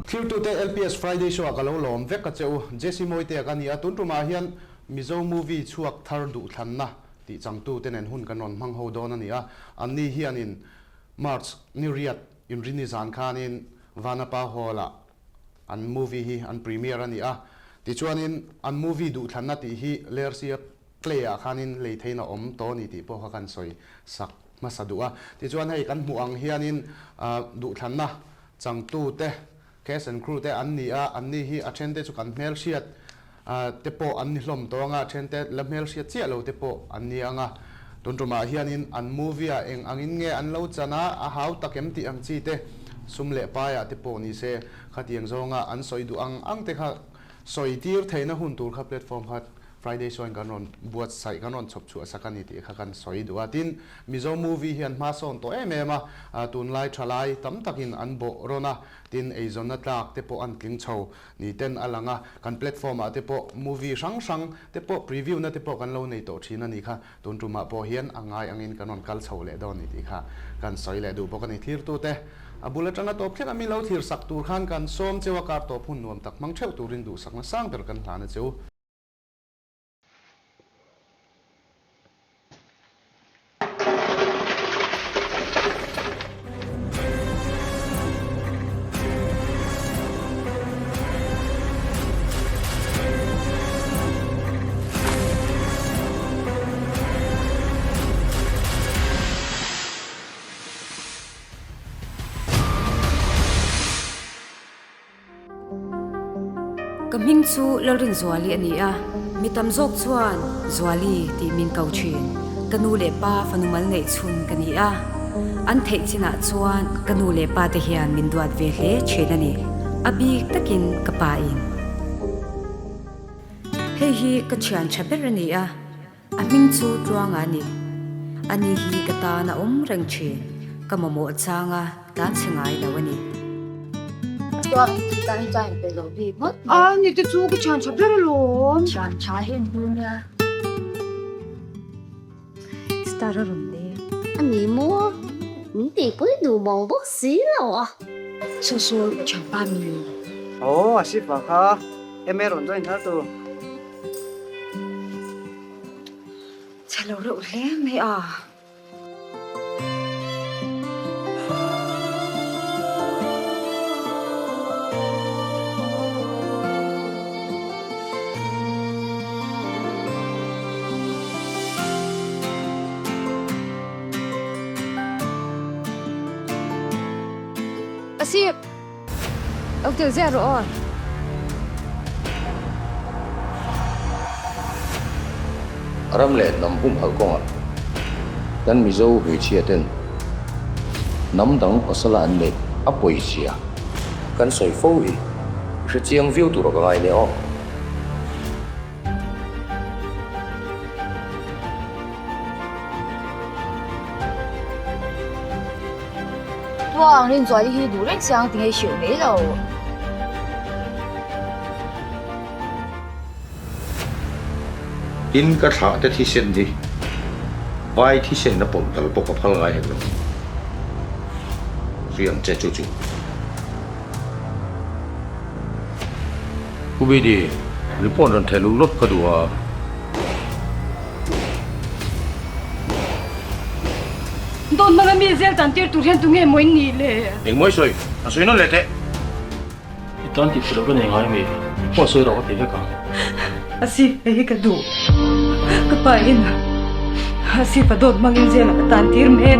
Thiltute LPS Friday Show ah ka lo lawm vek a che u. Jesse Mawitea ka ni a, tun tumah hian Mizo movie chhuak thar duhthlanna tih changtute nen hun kan rawn hmang ho dawn a ni a. Anni hianin March ni riat inrini zan khanin Vanapa Hall-ah an movie hi an premiere a ni a. Tichuanin an movie duhthlanna tih hi Lersia Play-ah khanin lei theiin a awm tawh a ni tih pawh kha kan sawi sak hmasa duh a. Tichuan hei kan hmuh ang hianin duhthlanna changtute, cast and crew te an ni a, anni hi a thente chu kan hmelhriat te pawh an ni hlawm tawh ang a, a thente la hmelhriat chiah lo te pawh an ni ang a. Tun tumah hianin an movie-ah eng angin nge an lo chan a, a hau tak em tih ang chi te, sum leh paiah te pawh ni se, khatiang zawnga an sawi duh ang ang te kha sawi tir theihna hun tur kha platform kha Friday sawn kan rawn buatsaih, kan rawn chhawp chhuah sak a ni tih kha kan sawi duh a. Tin, Mizo movie hian hma sawn tawh em em a, tunlai thalai tam takin an bawh rawn a, tin eizawnna tlak te pawh an tling chho ni ten a lang a, kan platform ah te pawh movie hrang hrang te pawh preview na te pawh kan lo nei tawh thin a ni kha, tun tumah pawh hian a ngai angin kan rawn kal chho leh dawn ni tih kha kan sawi leh duh bawk a ni. Thlirtute a bul atanga tawp thleng a mi lo thlir sak tur khan kan sawm cheu a, kar tawp hun nuam tak hmang theuh turin duhsakna sang ber kan hlan a cheu. Ka hming chu Lalrinzuali a ni a, mi tam zawk chuan Zuali tih min ko thin. Ka nu leh pa fanu mal neih chhun ka ni a, an theih chinah chuan ka nu leh pa te hian min duat ve hle thin a ni, a bik takin ka pa in. Hei hi ka thian tha ber a ni a. A hming chu Tluanga a ni. Ani hi ka tan a awm reng thin. Ka mamawh changa tlan chhe ngai lo a ni. Tluang i tih tan chuan pe lo bik ngawt mai. A ni te chu ka thian tha ber alawm. Thian tha hi an hmu nia. Star a rawn leng. A ni maw? Min tihpui duh mang bawk si lo a. Saw saw thianpa mi. Aw a sip vang kha MA rawn join thar tu. Chhe lo reuh hle mai a. A sip. Lo tel ziah rawh aw. Ram leh hnam humhalh kawngah kan Mizo hmeichhia ten hnam dang pasala an neih a pawizia kan sawi fo hi i hre chiang viau tur a ka ngai nia aw. Tuang Rinzuali hi duh reng siang ti ngei hrilh mai lo. Tin ka thlah te thisen hi vai thisen a pawlh dal bawk a phal ngai hek lo. Hriam che chu chu. Pu Bidi, report rawn theh luh lawt ka duh a. Dawt hmanga mi zel tan tir tur hian tunge maw in nih le? Eng mawi sawi? A sawi nawn leh teh. I tan tih phu loh ka nei ngai mi? Pawh sawi rawh ka ti vek ang. A si, hei hi ka duh. Ka pa in a si fa dawt hmangin zel a ka tan tir mek.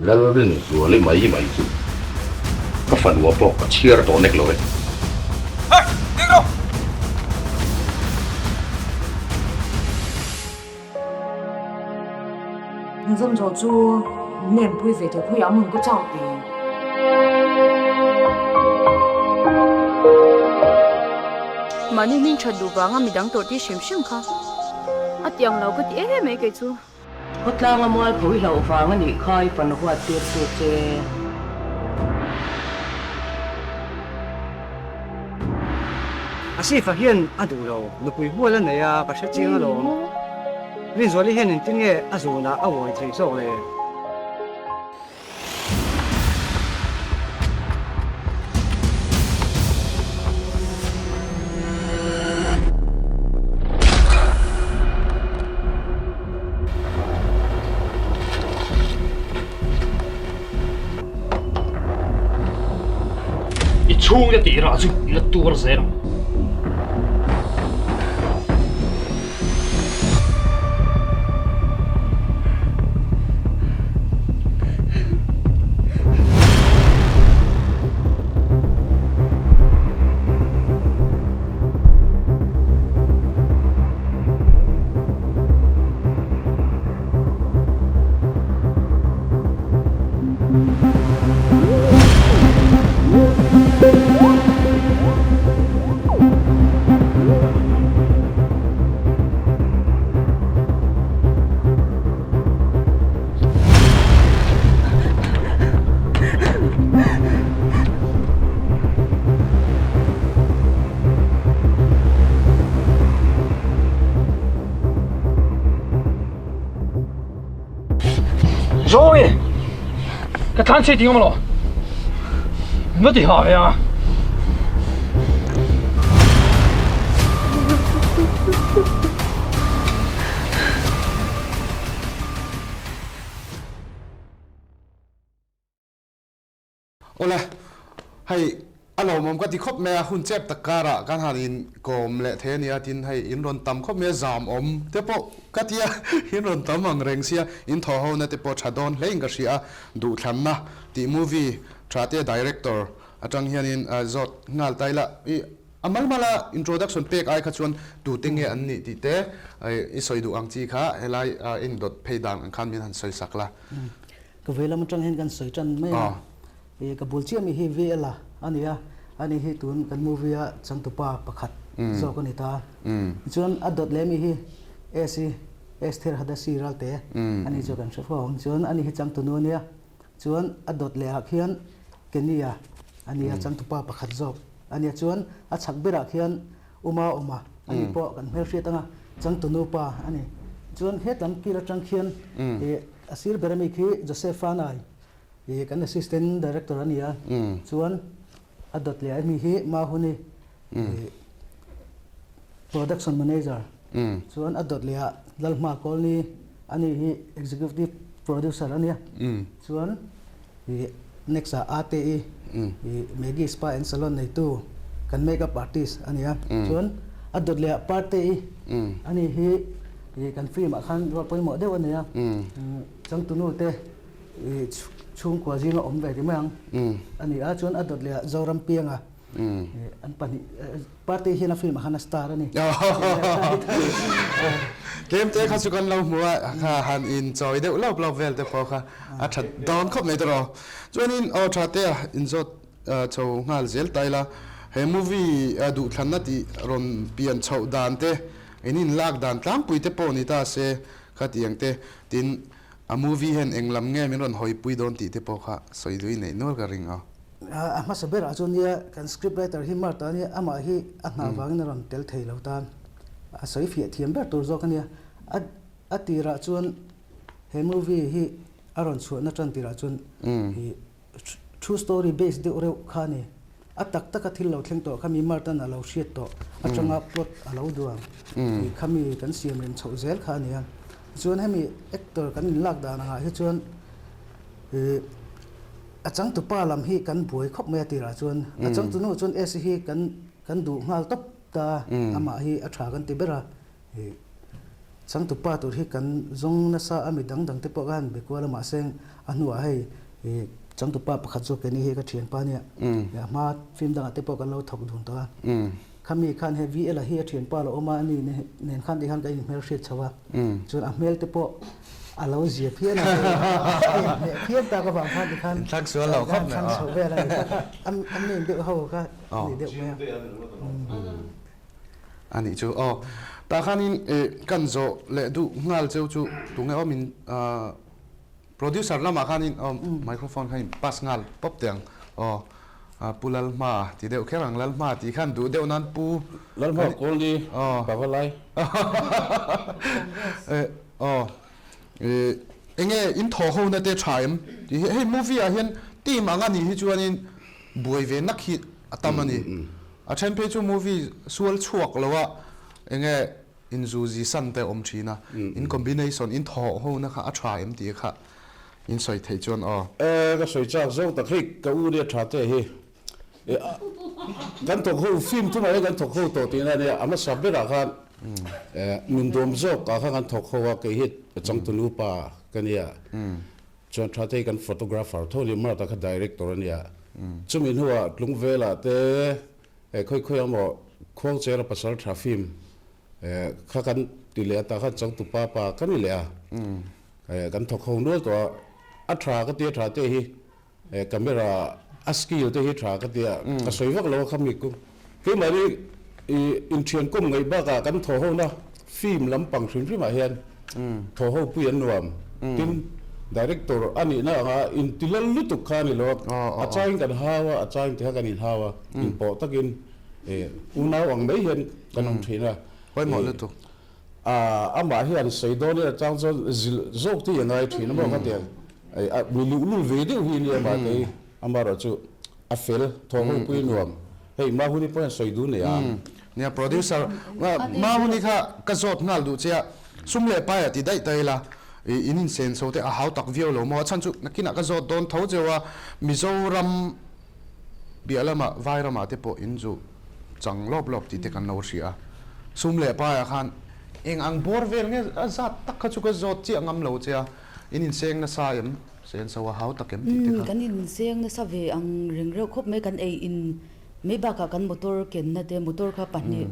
Lalrinzuali mai mai chu ka fanua pawh ka chhiar tawh nek lo e. Hey! Ding rawh! Inzawm zawh chu min enpui ve teh khawiah hmun ka chau teh. Mahni hming that duh vanga midang tawrh tir hrim hrim kha a ti ang lo ka ti em mai kei chu. Khawtlanga mualpho i hlauh vang a nih kha i fan huat tir tu che. A sifa hian a duh lo, nupui hual a nei a, ka hre chiang alawm. Rinzuali hian engtin nge a zunah a uai theih zawk le? I chhungte tih rah chu i la tuar zel ang. Zoe! Ka thlan chhe ding lo. Nó ti ha ve a. Awle, hei a lawmawm ka ti khawp mai a, hun chep tak karah kan han in kawm leh thei a nia tin hei in rawn tam khawp mai a, zam awm te pawh ka ti a, in rawn tam ang reng sia, in thaw ho na te pawh tha dawn hle in ka hria a, duhthlanna tih movie tha te director atang hianin zawt nghal ta ila, i a mal mal a introduction pek ai kha chuan tute nge an nih tih te i sawi duh ang chi kha helai in dawt phei dan ang khan min han sawi sak la. Ka vei lam atang hian kan sawi tan mai a, ih ka bul chiah mi hi VL a a ni a, ani hi tun kan movie a changtupa pakhat zawk a ni ta. Tichuan a dawt leh mi hi S i Esther Hadasi Ralte ani chu kan hre fo ang. Chuan ani hi changtunu a nia, chuan a dawt leh ah khian Kenny a a ni a, changtupa pakhat zawk a nia. Chuan a chhak berah khian Uma Uma ani pawh kan hmelhriat anga changtunu pa a ni. Chuan hetlam kil atang khian ih A sir ber ami khi Joseph Fanai ih kan assistant director a ni a, chuan a dawt leh ami hi Mahuni ih production manager, chuan a dawt leh ah Lalhma Kawlni ani hi executive producer a nia, chuan ih next ah Ate i ih Maggie spa and salon neitu kan makeup artist a ni a, chuan a dawt leh ah Parte i ani hi Ih kan film ah khan ruah pawimawh deuh a nei a, changtunu te ih chhungkua zinga awm ve ti mai ang a ni a, chuan a dawt leh ah Zoram Pianga ih an pahnih party hian a film ah khan a star a ni. Tlem te kha chu kan lo hmu a, kha han in chawi deuh lawp lawp vel te pawh kha a tha dawn khawp mai tawh rawh. Chuanin aw tha te a inzawt chho nghal zel ta ila, he movie duhthlanna tih rawn pian chhoh dan te In in lak dan tlangpui te pawh ni ta se kha ti ang te, tin a movie hian eng lam nge min rawn hawipui dawn tih te pawh kha sawi duh i neih nual ka ring a. A hmasa berah chuan nia kan script writer hi Martha a nia, amah hi a hna vangin a rawn tel thei lo tan a sawi fiah thiam ber tur zawk a nia. A a tirah chuan he movie hi a rawn chhuahna tan tirah chuan ih True story base deuh reuh kha a ni. A tak taka thil lo thleng tawh kha mi Martin a lo hriat tawh atanga plot a lo duang tih kha mi kan siam rem chhoh zel kha a ni a. Tichuan hemi actor kan inlak dan angah hi chuan ih a changtupa lam hi kan buai khawp mai a tirah chuan a changtunu chuan Esi hi kan kan duh nghal tawp ta amah hi a tha kan ti ber a. Ih changtupa tur hi kan zawng nasa a mi dang dang te pawh khan be kual a mahse a hnuah hei ih changtupa pakhat zawk keni hi ka thianpa nia a hma film dangah te pawh kan lo thawk dun tawh a khami khan hei VL-a hi a thianpa lo awm a ani nen khan tikhan kan inhmelhriat chho a chuan a hmel te pawh a lo zia phian a a inhmeh phian tak avang khan tikhan kan chho vel a ni a main deuh ho kha a ni deuh mai a. A nih chu aw. Tah khanin kan zawh leh duh nghal cheu chu tunge aw min producer lamah khanin aw microphone khan in pass nghal pawp teh ang aw Pu Lalhma ti deuh kher ang Lalhma tih khan duh deuh nan Pu Lalhma Kawlni Pavalai. Aw enge in thaw ho na te tha em tih hi hei movie ah hian team ang a nih hi chuanin buai ve nak hi a tam a ni. A then phei chu movie sual chhuak lo a enge inzuzi san te awm thin a, in combination in thaw ho na kha a tha em tih kha in sawi theih chuan aw. E ka sawi chak zawk tak hei ka u nia tha te hi e kan thawk ho film thumah hian kan thawk ho tawh tihna ania a hmasa berah khan e nun dawm zawk ah khan kan thawk ho a kei hi changtunu pa ka nia chuan tha te hi kan photographer tho ania Martha kha director ania chumi hnuah Tlungvelah te e khawi khawi ang maw Khuangchera pasal tha film Kha kan ti leh a tah khan changtu pa pa ka ni leh a, kan thawk ho nual tawh a, a tha ka ti a tha te hi camera a skill te hi tha ka ti a, ka sawi vak lo a kha mi ku keimahni inthian kawm ngaih bakah kan thaw ho na film lampang hrim hrim ah hian thaw ho pui an nuam tin director a nihna anga inti lal lutuk kha a ni lo a, a changin kan hau a, a changin tikha kan inhau a, inpawh takin unau ang mai hian kan awm thin a. Pawimawh lutuk. Amah hian sawi dawn ila chang chuan zilh zawk te hi a ngai thin a maw ka ti ang. Mi luhlul ve deuh hi nia mah kei amaherawhchu a fel thaw ho pui nuam. Hei Mahuni pawh hian sawi dun nei ang. Nia producer Mahuni kha ka zawt nghal duh che a, sum leh pai a ti daih ta ila in insen chho te a hau tak viau lo maw a chhan chu nakinah ka zawt dawn tho cheu a Mizoram Piah lamah vai ramah te pawh in zu chang lawp lawp tih te kan lo hria a. Sum leh paiah khan eng ang bawr vel nge a zat tak kha chu ka zawt chiah ngam lo che a, in inseng nasa em? Sen so a hau tak em tih te kha. Kan inseng nasa ve ang reng reuh khawp mai, kan ei in mai bakah kan motor kenna te motor kha pahnih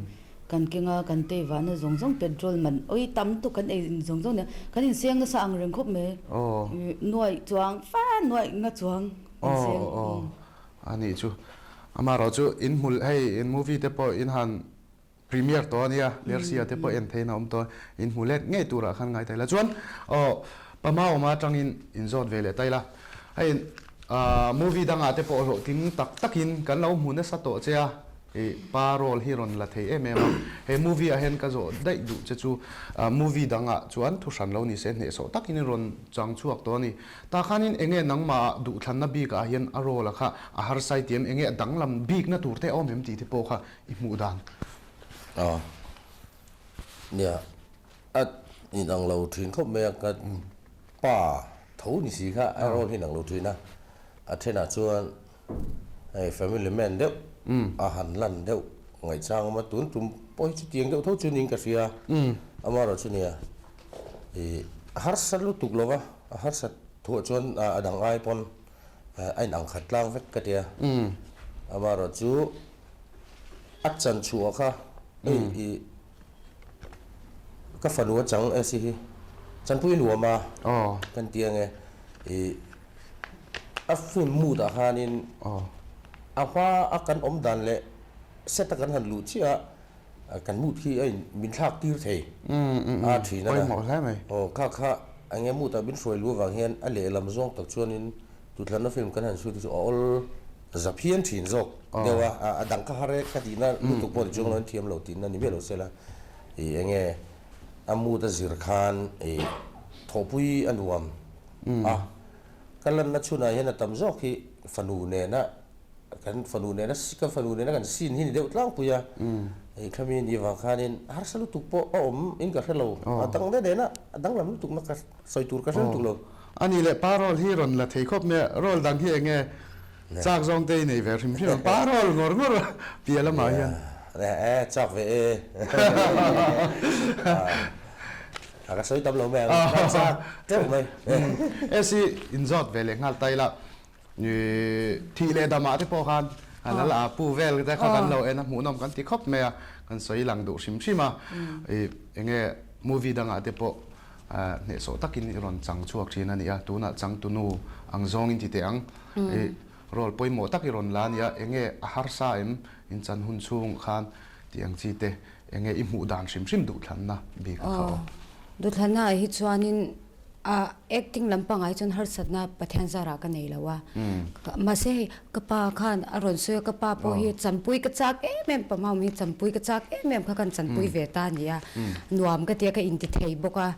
kan keng a, kan tei vahna zawng zawng petrol man awi tam tuk kan ei in zawng zawng nia, kan inseng nasa ang reng khawp mai, nuaih chuang fa nuaih nga chuang. Aw aw a nih chu. Amaherawh chu in hmul hei in movie te pawh in han premiere tawh a nia, Lersia te pawh en theihin a awm tawh a, in hmu let ngei turah khan ngai ta ila. Chuan aw Pamaawma atangin in zawt ve leh ta ila. Hei movie dangah te pawh hlawhtling tak takin kan lo hmu nasa tawh che a. I pa role hi rawn la thei em em a, he movie ah hian ka zawh daih duh che chu movie dang ah chuan thu hran lo ni se hnehsawh takin i rawn chang chhuak tawh a ni. Tah khanin enge nangmah ah duhthlanna bik ah hian a role a kha a harsai ti em, enge a danglam bikna tur te a awm em tih te pawh kha i hmuh dan. A nia, a inang lo thin khawp mai a, ka pa tho ni si kha a role hi inang lo thin a, a thenah chuan Hei family man deuh a han lan deuh ngaihchang awm a, tun tum pawh hi chutiang deuh tho chu niin ka hria. Amaherawh chu nia ih a harsa lutuk lo va, a harsat thuah chuan a dang ai pawn a inang khat tlang vek ka tia. Amaherawh chu a chan chhuah kha hei ih ka fanu a chang esi hi chanpui nuam a kan tia nge ih. A film mood ah khanin a hma a kan awm dan leh set a kan han luh chiah a kan mood hi a in min thlak tir thei a thin a na. Aw kha kha eng nge mood ah min hruai luh avang hian a lehlam zawng tak chuanin tuthlanna film kan han shoot hi chu a awl za phian thin zawk deuh a, a dang kha har e ka tihna lutuk pawh ni chuang lo an thiam lo tihna ni miah lo sela ih eng nge a mood a zir khan ih thawhpui a nuam a. Ka lanna chhunah hian a tam zawk hi fanu nena kan fanu nena ka fanu nena kan scene hi ni deuh tlangpui a, hei thlami ni vang khanin harsa lutuk pawh a awm in ka hre lo, a dang daih daihna a danglam lutuk na ka sawi tur ka hre lutuk lo. A nih leh pa role hi rawn la thei khawp mai a, role dang hi eng nge chak zawng te i nei ve hrim hrim ang, pa role ngawr ngawr piah lamah hian. E chak ve e. A ka sawi tam lo mai ang, ka chak teuh mai. Esi inzawt ve leh nghal ta ila, thih leh damah te pawh khan a lal a pu vel te kha kan lo en a, hmuhnawm kan ti khawp mai a, kan sawi lang duh hrim hrim a, eng nge movie dangah te pawh hnehsawh takin i rawn chang chhuak thin a ni a, tunah changtunu ang zawngin ti teh ang, role pawimawh tak i rawn la a ni a, eng nge a harsa em inchan hun chhung khan tih ang chi te. Enge i hmuh dan hrim hrim duhthlanna bik a kha aw? Duhthlanna ah hi chuanin a acting lampang ah hi chuan harsatna Pathian zarah ka nei lo a. Mahse hei ka pa khan a rawn sawi a, ka pa pawh hi chanpui ka chak em em, pa Maumi hi chanpui ka chak em em kha kan chanpui ve ta a ni a. Nuam ka ti a, ka inti thei bawk a.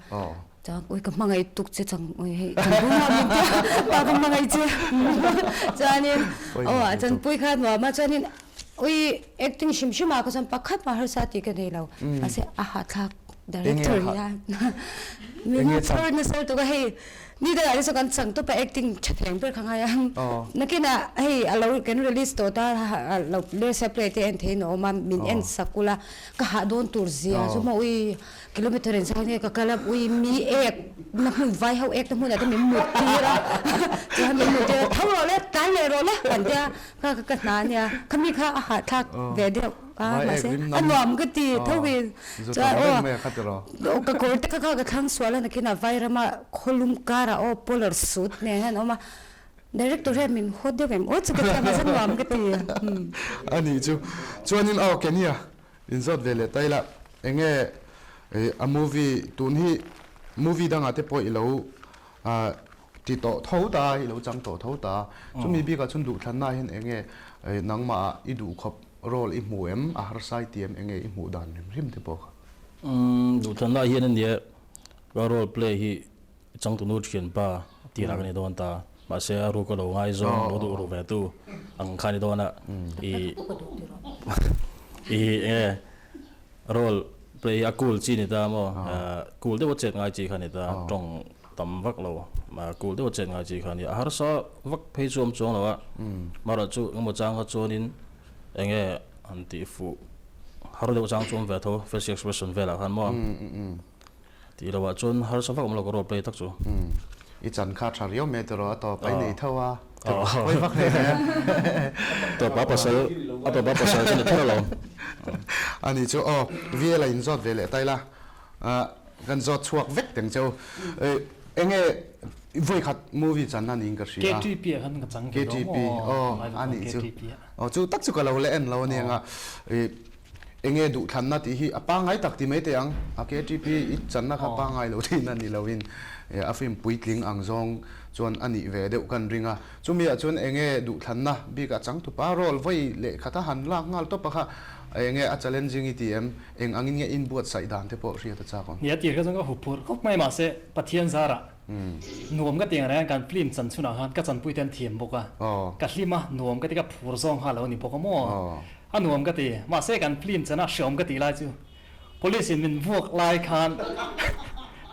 Chuan ui ka hmangaih tuk che chang ui hei chanpui nuam min tia pa ka hmangaih che chuanin aw a chanpui kha nuam a chuanin ui acting hrim hrim ah kha chuan pakhat mah harsa tih ka nei lo mahse a hahthlak director hian min chhawr nasa lutuk a hei ni dangah te chuan kan chang tawp a acting tha theng ber kha ngai a nakinah hei a lo kan release tawh ta lo leh play te en theihin a awm a min en sak ula ka hah dawn tur zia chu maw ui Kilometer in sang nge ka kal a, ui mi ek na hmun vai ho ek na hmunah te min mut tir a, chuan min mut tir a, tho rawh le, tlai leh rawh le kan tia, kha kha ka hna a nia, khami kha a hahthlak ve deuh a, mahse a nuam ka ti tho in, chuan aw ka kawr te kha kha ka thlang sual a nakinah vai rama khawlum karah aw polar suit nen hian a awm a, director hian min haw deuh em aw chu ka tia mahse nuam ka ti. A nih chu, chuanin aw Kenya Inzawt ve leh ta ila, enge a movie tun hi movie dangah te pawh i lo ti tawh tho ta, i lo chang tawh tho ta. Chumi bikah chuan duhthlanna hian enge nangmah ah i duhkhawp role i hmu em, a harsa i ti em, enge i hmuh dan hrim hrim te pawh kha? Duhthlanna hian ania ka role play hi Changtunu thianpa tirah ka ni dawn ta. Mahse a ruk a lo ngaizawng lo duh ru ve tu ang kha ni dawn a. I i enge role play hi a cool chi ni ta maw? Cool deuh a chet ngai chi kha ni ta. Tawng tam vak lo. Cool deuh a chet ngai chi kha ni. A harsa vak phei chu awm chuang lo a. Marawh chu engemaw chang kha chuanin enge han tih fuh har deuh chang chu awm ve tho facial expression velah khan maw? Tih loh ah chuan harsa vak awm lo ka role play tak chu. Umm. I chan kha tha riau mai tiraw a tawp a i nei tho a tiraw pawi vak hle hle. Tawp a pasal a tawp a pasal chu ni kher alawm. A nih chu aw VL a in zawt ve leh ta ila kan zawt chhuak vek teng cheu enge vawi khat movie chan na niin ka hria. KTP ah khan ka chang ve dawn maw? KTP aw a nih chu aw chu tak chu ka lo la en lo aniang a Enge duhthlanna tih hi a pangngai tak ti mai teh ang. A KTP i channa kha pangngai lo thin a ni loin a film puitling ang zawng chuan a nih ve deuh kan ring a. Chumi ah chuan enge duhthlanna bikah changtupa role vawi leh khata han lak nghal tawp a kha enge a challenging i ti em? Eng angin nge inbuatsaih dan te pawh hriat a chak awm. Nia tir kha chuan ka huphurh khawp mai mahse Pathian zarah nuam ka ti ang reng a kan film chan chhunah khan ka chanpui te an thiam bawk a ka hlim a nuam ka ti ka phur zawng nghal lo a ni bawk a maw? A nuam ka ti. Mahse kan film chana hreawm ka tih lai chu police in min vuak lai khan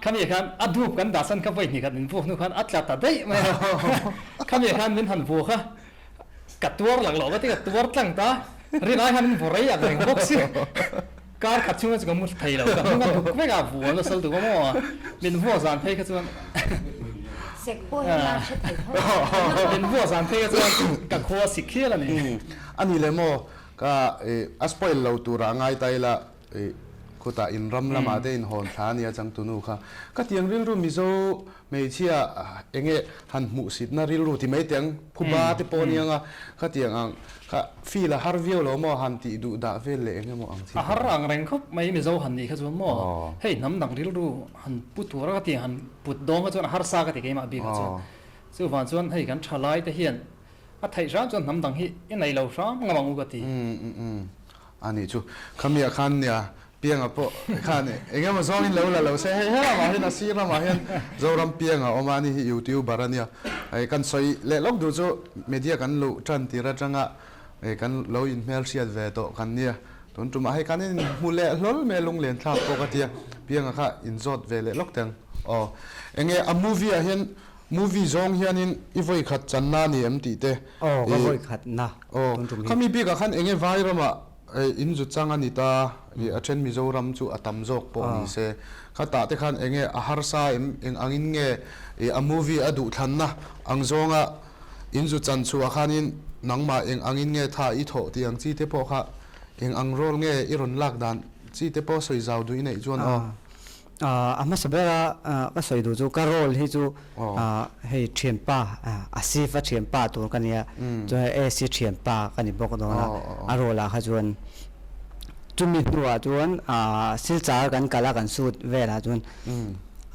khami khan a dup kan dah san kha vawi hnih khat min vuak hnu khan a tla ta daih mai a. Khami khan min han vuak a, ka tuar lak loh ka ti ka tuar tlang ta. Rin ai khan min vaw rei ang reng bawk si. Kar khat chhunga chu ka mu thei lo, ka hnung a duk vek a, vual nasa lutuk a maw? Min vuah zan phei kha chuan Sek pawh hi a hre thei tho a. Min vuah zan phei kha chuan ka khua sik hial a ni. A ni le maw, ka a spoil lo turah ngai ta ila khutah in ram lamah te in hawn thla a nia changtunu kha. Ka tiang rilru Mizo Hmeichhia enge han hmuhsitna rilru ti mai teh ang, phuba te pawh aniang a, khatiang ang kha feel a har viau lo maw han tih duh dah vel leh eng emaw ang chi A har ang reng khawp mai Mizo han nih kha chuan maw hei hnam dang rilru han pu tur a khatiang han put dawng kha chuan a harsa ka ti keimah bikah chuan. Chuvang chuan hei kan tha lai te hian a theih hram chuan hnam dang hi i nei lo hram ngam ang u ka ti. A nih chu khamiah khan nia Pianga pawh khan eng emaw zawngin lo la lo se hei helamah hian a sir lamah hian Zoram Pianga awm a ni hi youtuber a nia hei kan sawi leh lawk duh chu media kan luh tan tir atanga hei kan lo inhmel hriat ve tawh kan nia tun tumah hei kan inhmu leh hlawl mai a lunglen thlak pawh ka tia Pianga kha inzawt ve leh lawk teng aw enge a movie ah hian movie zawng hianin i vawi khat channa a ni em tih te Aw ka vawi khatna aw khami bikah khan enge vai ramah Hei in zu chang a ni ta, ih a then Mizoram chu a tam zawk pawh ni se. Khatah te khan enge a harsa em, eng angin nge ih a movie a duhthlanna ang zawnga in zu chan chhuah khanin nangmah eng angin nge tha i thawh tih ang chi te pawh kha eng ang role nge i rawn lak dan chi te pawh sawi zau duh i neih chuan aw. A hmasa bera ka sawi duh chu ka role hi chu hei thianpa Asif a thianpa tur ka nia chuan AC thianpa ka ni bawk dawn a a role ah kha chuan chumi hnuah chuan Silchar kan kal a kan shoot velah chuan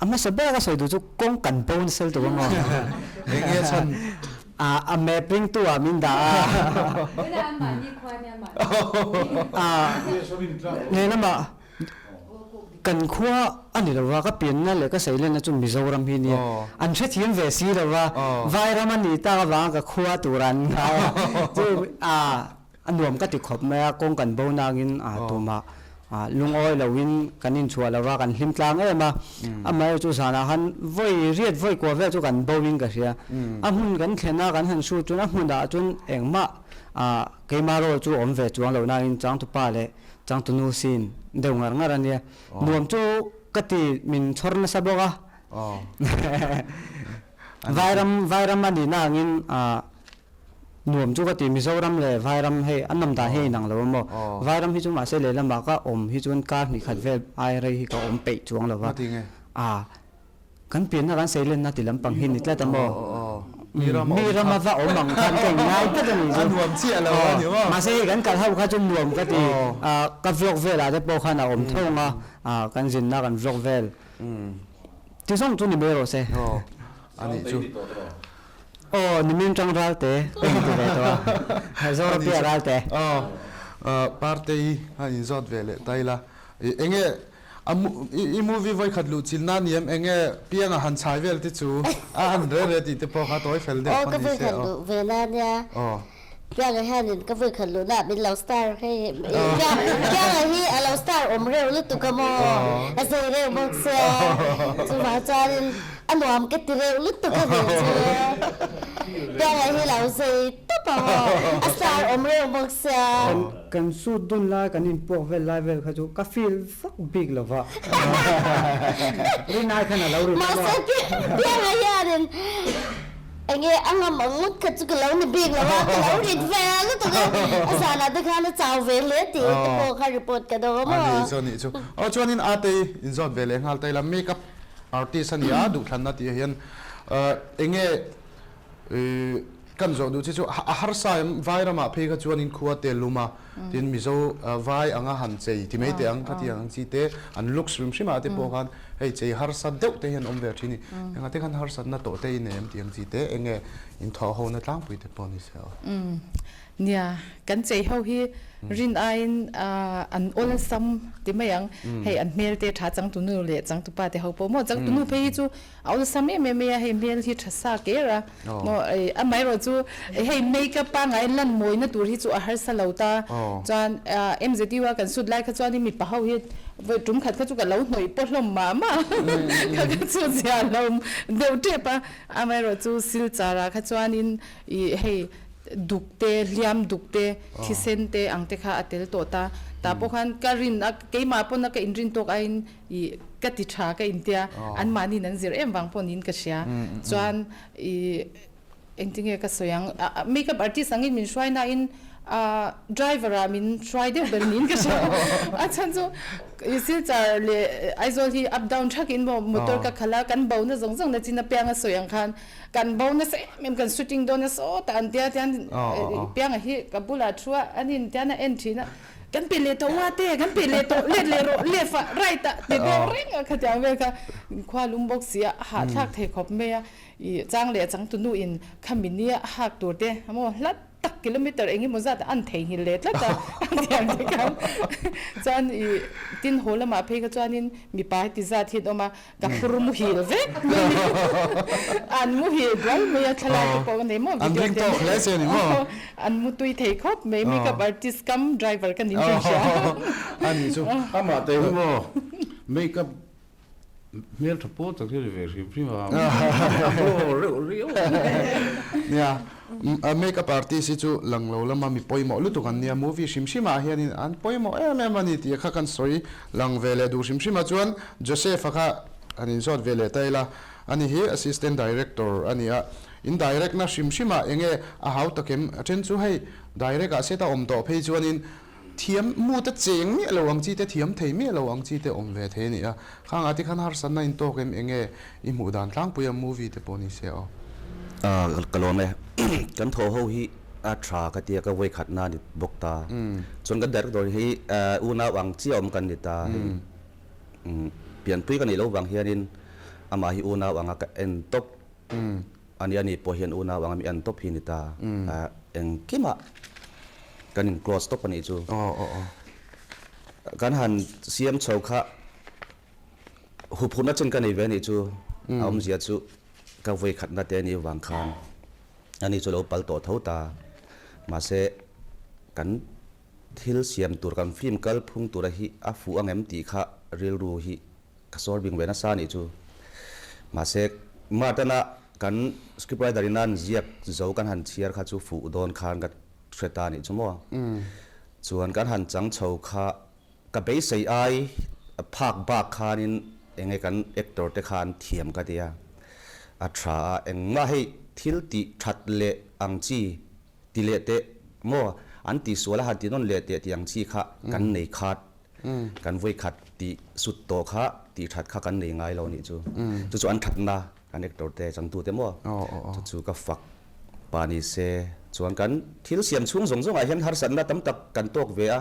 a hmasa bera ka sawi duh chu kawng kan bo nasa lutuk a maw a map ringtu ah min dah a lehlamah. kan khua a ni lova, ka pianna leh ka seilenna chu Mizoram hi nia. An hrethiam ve si lova, Vairam a nih tak avanga ka khua tur an ngai a. Chu a a nuam ka ti khawp mai a, kawng kan bo nangin a tumah lungawi loin kan inchhuah lova, kan hlim tlang em a. Amaherawhchu chu zanah khan vawi riat vawi kua vel chu kan bo in ka hria. A hmun kan thlen a, kan han shoot chuan a hmunah chuan engmah keimah role chu awm ve chuang lo nangin changtupa leh Changtunu scene deuh ngar ngar a nia. Nuam chu ka ti min chhawr nasa bawk a. Vairam Vairam a nihna angin nuam chu ka ti Mizoram leh Vairam hei a nawm dan hi a inang lo a maw. Vairam hi chu mahse lehlamah ka awm hi chuan kar hnih khat vel ai rei hi ka awm peih chuang lo va. Kan pianna kan seilenna ti lampang hi ni tlat a maw? Mi rama va awm ang khan ka inngai tlat a nih chu. A nuam chiah lo a ni maw? Mahse hei kan kal ho kha chu nuam ka ti. Ka vlog velah te pawh khan a awm tho ang a, kan zinna kan vlog vel ti zawng chu ni mai rawh se. A nih chu. Aw nimin tang ralte ka inti ve tawh a, Zorapiah ralte. Partei a inzawt ve leh ta ila, enge A i movie vawikhat luh chilna a ni em? Enge pianga han chhai vel te chu a an re re tih te pawh kha tawi fel deuh Aw kha ka ni se vawikhat aw. luh ve na nia. Aw. Pianga hianin ka vawikhat luhna ah min lo star hei pianga hi a lo star awm reuh lutuk a maw a zei reuh bawk sia chuvang chuanin a nuam ka ti reuh lutuk a nih chu pianga hi lo zei tawp a maw a star awm reuh bawk sia. Kan suit dun lai kan inpuak vel lai vel kha chu ka feel vak bik lo va. Rinai khan a lo ri ta maw? Mahse Pianga hianin enge a ngam ang ngawt kha chu ka lo ni bik lo a, ka lo rit ve lutuk a, a zanah te khan a chau ve hle tih te pawh kha report ka dawng a maw? A nih chu a nih chu. Aw chuanin Atei inzawt ve leh nghal ta ila makeup artist a ni a, duhthlanna tih ah hian enge Kan zawh duh che chu a harsa em vai ramah phei kha chuanin khua te lum a, tin Mizo vai anga han chei ti mai teh ang kha ti ang chi te an looks hrim hrim ah te pawh khan hei chei harsa deuh te hian awm ve thin i, engah te khan harsatna tawh te i nei em tih ang chi te enge inthawh ho na tlangpui te pawh ni se aw. Nia, kan chei ho hi rin aiin an awlsam ti mai ang. Hei an hmel te tha changtunu leh changtupa te ho pawh maw changtunu phei hi chu a awlsam em em mai a, hei hmel hi tha sa ker a maw amaherawh chu hei makeup pangngai lan mawina tur hi chu a harsa lo ta. Chuan MZU a kan shoot lai kha chuan mipa ho hi vawi tum khat kha chu ka lo hnawih pawh hlawm mah mah kha kha chu zia lo deuh tep a, amaherawh chu silchar ah kha chuanin ih hei duk te, hliam duk te, thisen te ang te kha a tel tawh ta. Tah pawh khan ka rin a, keimah pawn a ka inrin tawk aiin ih ka ti tha ka intia, anmahniin an zir em vang pawh niin ka hria. Chuan ih engtinge ka sawi ang, makeup artist angin min hruai nain driver ah min hruai deuh ber niin ka hria. A chhan chu ih Silchar leh Aizawl hi up down thakin maw motor ka khalh a, kan bo na zawng zawng na chin apiang a sawi ang khan Kan bo nasa em em, kan shooting dawn nasa aw ta an tia tian Pianga hi ka bulah thu a, an in tian a en thin a, kan pe leh tawh ua te, kan pe leh tawh, let leh rawh, left ah, right ah ti deuh reng a khatiang vel kha khua lum bawk si a, a hahthlak thei khawp mai a, ih chang leh changtunu in khami nia a hak tur te maw hlat tak kilometer eng emaw zat an theihnghilh leh tlat a, a tiang te khan chuan ih tin haw lamah phei kha chuanin mipa heti zat hi an awm a, Ka phur muhil vek mai ni. An muhil dual mai a thlalak te pawh ka nei maw An video ring te tawk hle che ni maw? An mu tui thei khawp mai makeup artist kam driver ka nih chu hria. A nih chu. Amah te hi maw makeup hmel tha pawl tak hi a ni ve hrim hrim a, a glow reuh riau. Nia, makeup artist hi chu lang lo lama mi pawimawh lutuk an nia, movie hrim hrim ah hianin an pawimawh em em a ni tih kha kan sawi lang ve leh duh hrim hrim a chuan Joseph-a kha han inzawt ve leh ta ila, ani hi Assistant Director a ni a, in direct na hrim hrim ah enge a hau tak em? A then chu hei direct ah set a awm tawh phei chuanin thiam mu te cheng miah lo ang chi te thiam thei miah lo ang chi te awm ve thei a ni a, khang ah te khan harsatna in tawk em enge i hmuh dan tlangpui a movie te pawh ni se aw. Ka lawm e, kan thaw ho hi a tha ka tia ka vawikhat na ni bawk ta, chuan kan director hi unau ang chiah awm kan ni ta hei. Pianpui ka nih loh vang hianin amah hi unau anga ka en tawp a ni a ni pawh hian unau anga mi en tawp hi a ni ta. Engkimah kan in close tawp a nih chu. Kan han siam chho kha. Huphurhna chen ka nei ve anih chu a awmzia chu ka vawi khatna te anih vang khan ani chu lo pal tawh tho ta. Mahse kan thil siam tur kan film kal phung tura hi a fuh ang em tih kha rilru hi ka sawr bing ve nasa anih chu. Mahse Martana kan script writer in a an ziak zo kan han chhiar kha chu fuh dawn khan ka hre ta anih chu maw. Chuan kan han chang chho kha Ka beisei ai phak bak khanin enge kan actor te kha an thiam ka tia, a tha a, engmah hei thil tih that leh ang chi ti leh teh maw an tih sual a han ti nawn leh teh tih ang chi kha kan nei khat, kan vawi khat tih sut tawh kha tih that kha kan nei ngai lo nih chu, chu chu an thatna kan actor te changtu te maw chu chu ka fak pa ni se chuan kan thil siam chhung zawng zawngah hian harsatna tam tak kan tawk ve a.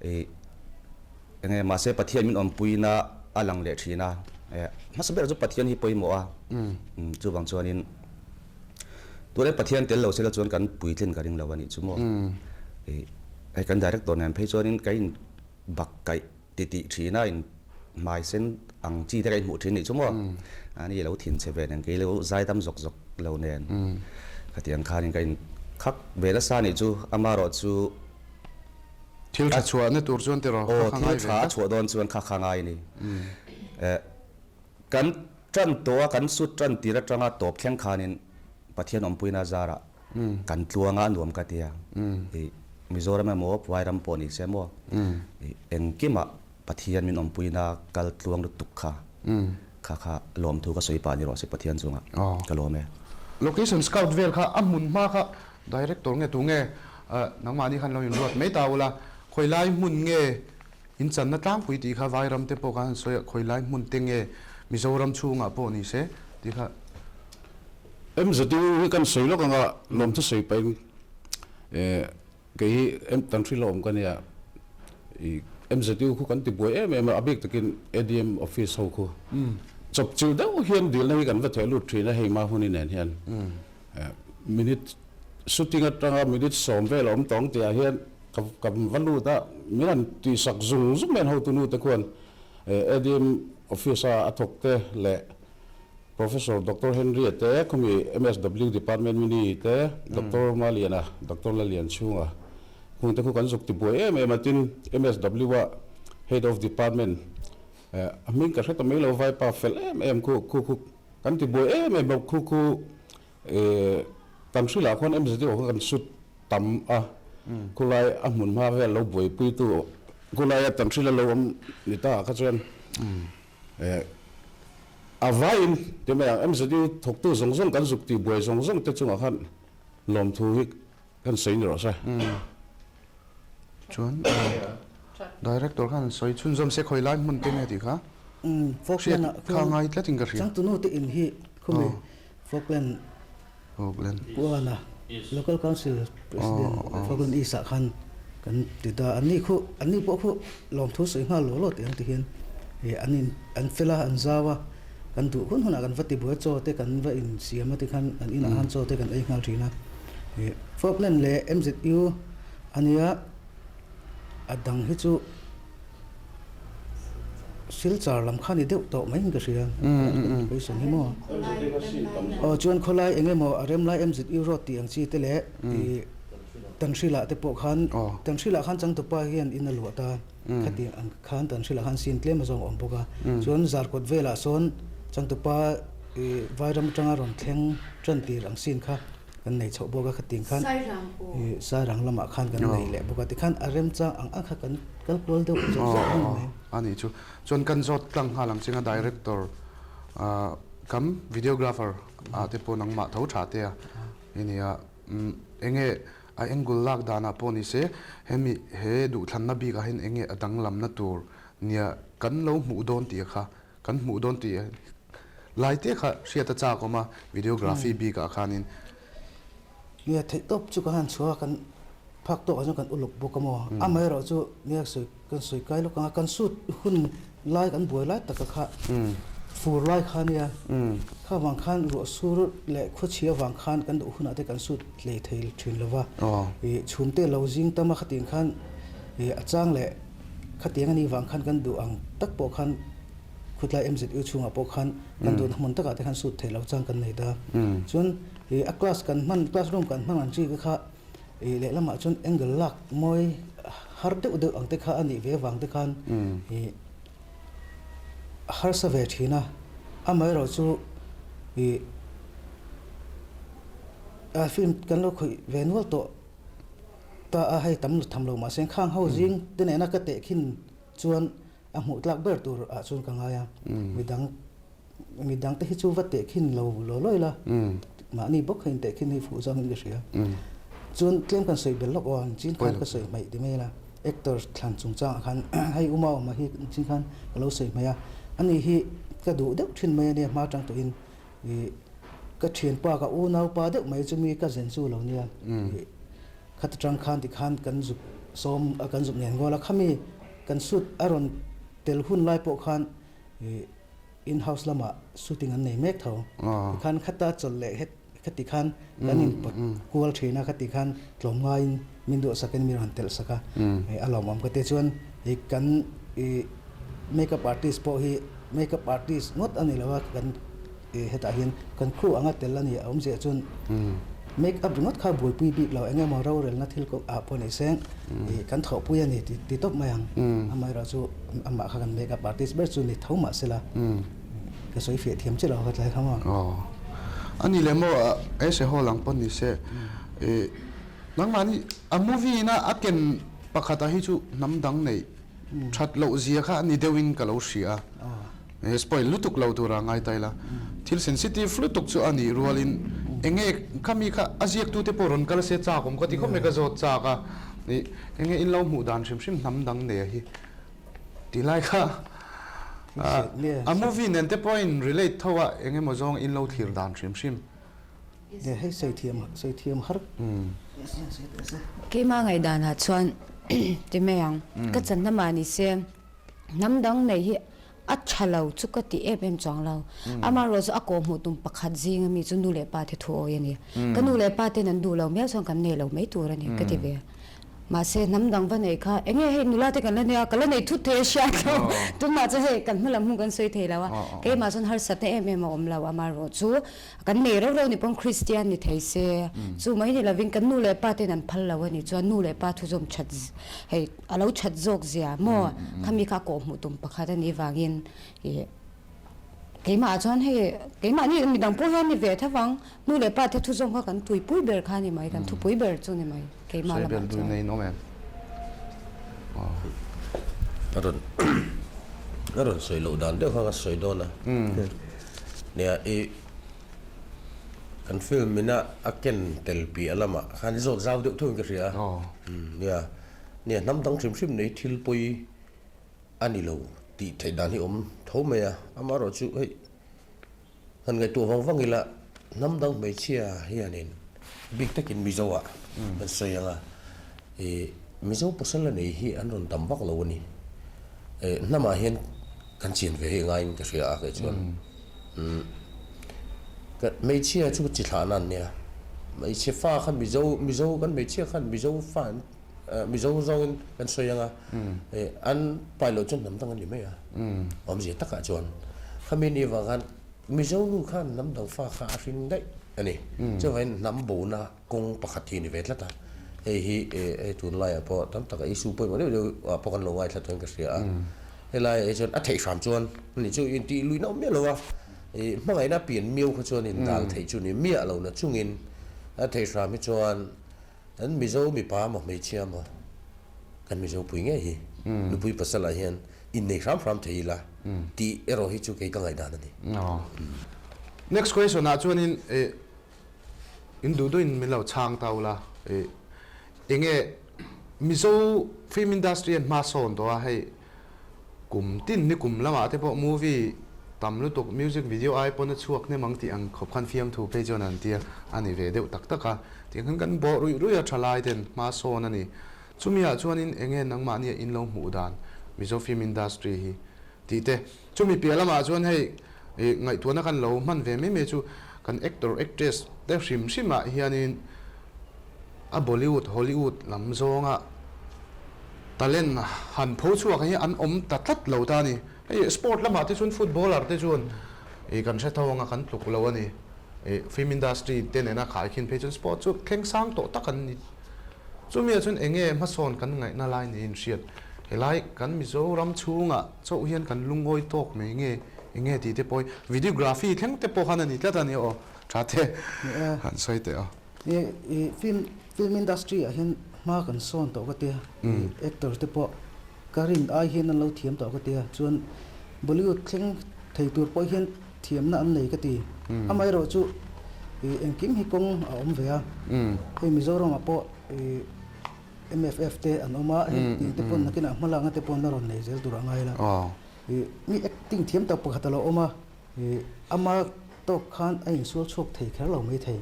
Ih, enge mahse Pathian min awmpuina a lang leh thin a, eh, hmasa berah chu Pathian hi pawimawh a, umm, chuvang chuanin tunah Pathian tel lo sela chuan kan puitlin ka ring lo a nih chu maw. Ih, hei kan director nen phei chuanin ka in bak kaih titih thin a, in hmai sen ang chi te ka inhmuh thin a nih chu maw. Ani lo thin che ve nen, kei lo zaidam zawk zawk lo nen, khatiang khanin ka in khak ve nasa a nih chu, amaherawh chu. Thil tha chhuahna tur chuan tiraw kha kha ngai ve ta. Aw, thil tha a chhuah dawn chuan kha kha ngai a ni. Eh, kan tan tawh a, kan sut tan tir atanga tawp thleng khanin Pathian awmpuina zarah kan tluanga a nuam ka ti a. Ih, Mizoram emaw Vairam pawh ni se maw, ih, engkimah Pathian min awmpuina kal tluang lutuk kha, kha kha lawmthu ka sawi pah ni rawh se Pathian chungah ka lawm e. Location scout vel kha a hmun hma kha Director nge tu nge nangmahni khan lo inruat mai ta ula, khawi lai hmun nge in channa tlangpui tih kha Vairam te pawh khan an sawi a, khawi lai hmun te nge Mizoram chhungah pawh ni se tih kha. MZU hi kan sawi lawk anga lawmthu sawi pahin kei hi tan hri hlawm ka nia, MZU khu kan ti buai em em a, a bik takin ADM office ho khu chawpchilh deuh hian dilna hi kan va theh lut thin a hei Mahuni nen hian. Minute shooting atanga minute sawm vel a awm tawng tihah hian ka ka va lut a, min han tihsak zung zung mai an hotu nu te khuan ADM office a a thawk te leh Professor Doctor Henry-a te, khumi MSW department mini te, Doctor Maliana, Doctor Lalianchhunga khung te khu kan zuk tibuai em em a, tin MSW a Head of Department a hming ka hre ta mai lo vaipa fel em em khu khu khu Kan ti buai em em bawk khu khu kan hrilah khuan MZU kha kan sut tam a, khulai a hmun hma vel lo buaipuitu khulaia tan hrila lo awm ni ta kha chuan a vaiin ti mai ang MZU thawktu zawng zawng kan zuk tih buai zawng zawng te chungah khan lawmthu hi kan sawi ni rawh se. Chuan Director khan sawi chhunzawm se khawi lai hmun te nge tih kha hriat kha ngai tlatin ka hria. Changtunu te in hi khumi Falkland Puana Local Council President Falkland East ah khan kan ti ta. Anni khu anni pawh khu lawmthu sawi nghal law law tih ang ti hian an in an fel a an zau a kan duh hun hunah kan va ti buai chaw te kan va insiam a tikhan an inah khan chaw te kan ei nghal thin a. Falkland leh MZU A nia, a dang hi chu Silchar lam kha ni deuh tawh mai in ka hria, Question hi maw? Aw chuan khawlai eng emaw a rem lai MZU road tih ang chi te leh ih Tanhrila te pawh khan Tanhrila khan changtupa hian in a luah ta, khati ang khan Tanhrila khan scene tlem a zawng a awm bawk a, chuan Zarkawt velah sawn changtupa ih Vairam atanga rawn thleng tan tir ang scene kha kan nei chhoh bawk a khatin khan Sairang lamah khan kan nei leh bawk a tikhan a remchang ang ang kha kan kal kual deuh zawk zawk reng mai. A nih chu. Chuan kan zawt tlang nghal ang chinga director kam videographer ah te pawh nangmah tho tha te a i nia enge a angle lak danah pawh ni se hemi he duhthlanna bikah hian enge a danglamna tur nia kan lo hmuh dawn tih kha Kan hmuh dawn tih lai te kha hriat a chak awm a, videography bik ah khanin. Nia theih tawp chu kan han chhuah a, kan phak tawk ah chuan kan uluk bawk a maw? Amaherawh chu nia sawi kan sawi kai lawk ang a, kan shoot hun lai kan buai lai taka kha fur lai kha nia, kha vang khan ruah sur leh khuachhia vang khan kan duh hunah te kan shoot hlei thei thin lo va, ih chhum te lo zing tam a khatin khan ih a chang leh Khatiang a nih vang khan kan duh ang tak pawh khan Khutlai MZU chhungah pawh khan kan duhna hmun takah te khan shoot theih loh chang kan nei ta. Chuan ih a class kan hman class room kan hman ang chi te kha ih lehlamah chuan angle lak mawi har deuh deuh ang te kha a nih ve avang te khan ih a harsa ve thin a. Amaherawh chu ih a film kan lo khawih ve nual tawh ta a hei tam tham lo mahse khang ho zing te nena ka tehkhin chuan a hmuh tlak ber tur ah chuan ka ngai a, midang midang te hi chu va tehkhin lo law law ila mahni bawk kha intehkhin hi fuh zawngin ka hria. Chuan tlem kan sawi bel lawk aw chin khan ka sawi hmaih ti mai ila actor thlan chungchang ah khan hei Uma awma hi chin khan ka lo sawi hmaih a, ani hi ka duh deuh thin mai ania hma tang tawhin ih ka thianpa ka unaupa deuh mai chu mi ka zen chu lo nia ih Khata tang khan tikhan kan zuk sawm a kan zuk nen ngawl a, khami kan shoot a rawn tel hun lai pawh khan ih in house lamah shooting an nei mek tho. Tikhan khata chawlh leh het khati khan kan in pawt kual thin a, khati khan tlawm ngaiin min duhsak in mi rawn telh sak a, a lawmawm ka ti. Chuan ih kan ih makeup artist pawh hi makeup artist ngawt a ni lo a, kan Hetah hian kan crew anga tel a ni a awmzia chuan make up ringawt kha buaipui bik lo eng emaw rorelna thil ah pawh ni se kan thawhpui a ni ti tawp mai ang. Amaherawh chu amah kha kan make up artist ber chu ni tho mah sela ka sawi fiah thiam chiah lo ka tlai kha maw. Aw a ni leh maw Ese Hall ang pawh ni se nangmahni a movie ina a ken pakhat ah hi chu hnam dang neih that loh zia kha a ni deuhin ka lo hria a. He spoil lutuk lo tura ngai ta ila, thil sensitive lutuk chu a nih rualin enge khami kha a ziaktute pawh rawn kal se chak awm ka ti khawp mai ka zawt chak a, ih enge in lo hmuh dan hrim hrim hnam dang nei a hi tih lai kha a movie nen te pawh a in relate tho a enge maw zawng in lo thlir dan hrim hrim. Hei sawi thiam sawi thiam har. Keimah ngaihdanah chuan ti mai ang ka channa mah ni se. Hnam dang nei hi a tha lo chu ka ti em em chuang lo. Amaherawh chu a kawhhmuh tum pakhat zing ami chu nu leh pa te thu awi a ni. Ka nu leh pa ten an duh lo miau chuan kan nei lo mai tur a ni ka ti ve. Mahse hnam dang va nei kha eng nge hei nula te kan la nei a, ka la nei thut thei a hriat lo. Tunah chuan hei kan hmalam hun kan sawi thei lo a, keimah chuan harsatna em em a awm lo. Amaherawh chu kan nei reuh reuh ni pawn Kristian ni thei se, chu mai ni lovin kan nu leh pa ten an phal lo a nih chuan nu leh pa thuzawm that hei A lo that zawk zia maw? Khami kha kawhhmuh tum pakhat a nih vangin ih keimah ah chuan hei keimah ni midang pawh hian ni ve tho vang nu leh pa te thu zawng kha kan tuipui ber kha a ni mai kan thupui ber chu ni mai keimah lamah chuan. A rawn a rawn sawi loh dan deuh kha ka sawi dawn a nia i kan film ina a ken tel piah lamah khan i zawt zau deuh thung in ka hria nia. Nia, hnam dang hrim hrim nei thil pawi a ni lo tih theih dan hi awm tho mai a, amaherawh chu hei han ngaihtuah vang vang ila hnam dang hmeichhia hianin bik takin Mizo ah kan sawi ang a, ih Mizo pasal a nei hi an rawn tam vak lo a ni. Ih hnamah hian kan chian ve hi ngaiin ka hria a kei chuan umm ka hmeichhia chu chi thlahna an nia, hmeichhe fa kha Mizo Mizo kan hmeichhia khan Mizo fa an Mizo zawngin kan sawi ang a, an pai loh chuan hnam dang an ni mai a, awmzia takah chuan khami ni avang khan Mizo nu khan hnam dang fa kha a hring daih a ni. Chuvangin hnam bona kawng pakhat hi a ni ve tlat a, hei hi hei tunlaiah pawh tam taka issue pawimawh deuh deuh ah pawh kan lo ngaithla tawhin ka hria a, helaiah hi chuan a theih hram chuan ani chu intih luihna awm miah lo a, hmangaihna pian miau kha chuan indal theih chu ni miah lo na chungin a theih hram hi chuan Kan Mizo mipa maw hmeichhia maw kan Mizo pui ngei hi nupui pasal ah hian innei hram hram thei ila tih erawh hi chu kei ka ngaihdan a ni. Next question ah chuanin in duh duhin min lo chhang ta ula enge Mizo film industry an hma sawn tawh a hei Kum tin ni kum lamah te pawh movie tam lutuk music video ai pawn a chhuak hnem ang tih ang khawp khan fiamthu phei chuan an tia a ni ve deuh tak tak a. Tiang khan kan bawh ruih ruih a tha lai ten hma sawn a ni. Chumi ah chuanin eng nge nangmahnia in lo hmuh dan Mizo film industry hi tih te. Chumi piah lamah chuan hei ih ngaihtuahna kan lo hman ve mai mai chu kan actor actress te hrim hrim ah hianin a Bollywood Hollywood lam zawnga Talent han pho chhuak hi an awm ta tlat lo ta a ni. Hei sport lamah te chuan footballer te chuan ih kan hre tho anga kan tluk lo a ni. Ih film industry te nena khaikhin phei chuan sport chu thleng sang tawh tak an ni. Chumi ah chuan eng nge hmasawn kan ngaihna lai niin hriat. Helai kan Mizoram chhungah chauh hian kan lungawi tawk mai nge eng nge tih te pawh hi videography thleng te pawh khan a ni tlat a ni aw. Tha te han sawi teh aw. Ih film film industry ah hian hma kan sawn tawh ka tia. Actor te pawh ka rin ai hian an lo thiam tawh ka tia. Chuan Bollywood thleng thei tur pawh hian thiamna an nei ka ti. Amaherawh chu ih engkim hi kawng a awm ve a. Hei Mizoram ah pawh ih MFF te an awm a, hei tih te pawn nakinah hmalakna te pawn la rawn nei zel tur a ngai la. Ih mi acting thiam tak pakhat a lo awm a, ih ama tawk khan a insual chhuak thei kher lo mai thei.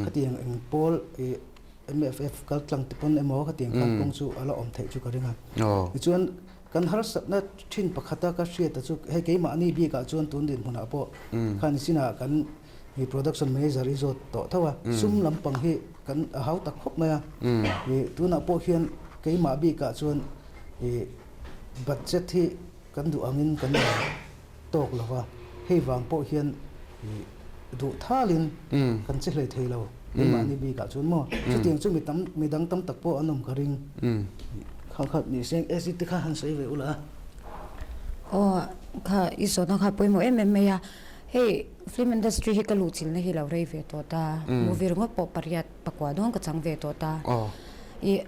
Khatiang eng pawl ih MFF kal tlang te pawn emaw khatiang khan kawng chu a la awm theih chu ka ring a. Tichuan Kan harsatna thin pakhata ka hriata chu hei keimahni bikah chuan tun dinhmunah pawh khan sinah kan production manager i zawt tawh tho a, sum lampang hi kan a hau tak khawp mai a. Tunah pawh hian keimah bikah chuan budget hi kan duh angin kan la tawk lo va, hei vang pawh hian duh thalin kan che hlei thei lo keimahni bikah chuan maw. Chutiang chu mi tam mi dang tam tak pawh an awm ka ring. Kha kha ni seng acid te kha han sawi ve ula. Aw kha i zawhna kha pawimawh em em mai a, hei film industry hi ka luhchilhna hi lo rei ve tawh ta, movie ringawt pawh pariat pakua dawn ka chang ve tawh ta. Ih